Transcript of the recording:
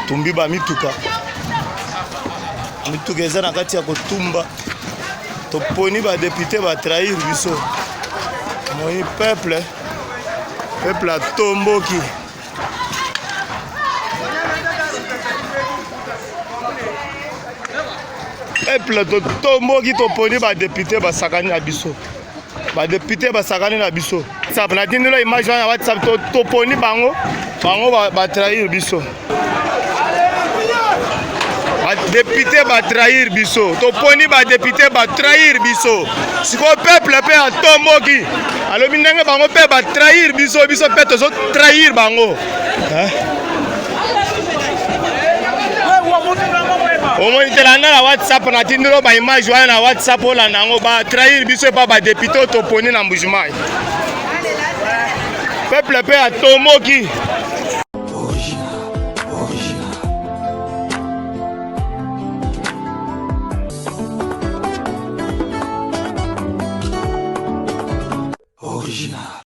Tumbi ba mituka. Mituka eza na kati ya kotumba. Toponi ba député ba trahir biso. Moi peuple peuple atomboki. Peuple totomboki toponi ba député basakani na biso. Ba député basakani na biso. WhatsApp natindela image wana WhatsApp toponi bango bango ba trahir biso. Ba député ba trahir biso. Toponi ba député ba trahir biso. Sikoyo peuple mpe atomboki. Alobi ndenge bango mpe ba trahir biso biso mpe tozo trahir bango. Omoni te landa na whatsapp natindelo ba image wana na whatsapp olanda yango ba trahir biso epa ba député oyo toponi na Mbujimayi. Peuple mpe atomboki. Original.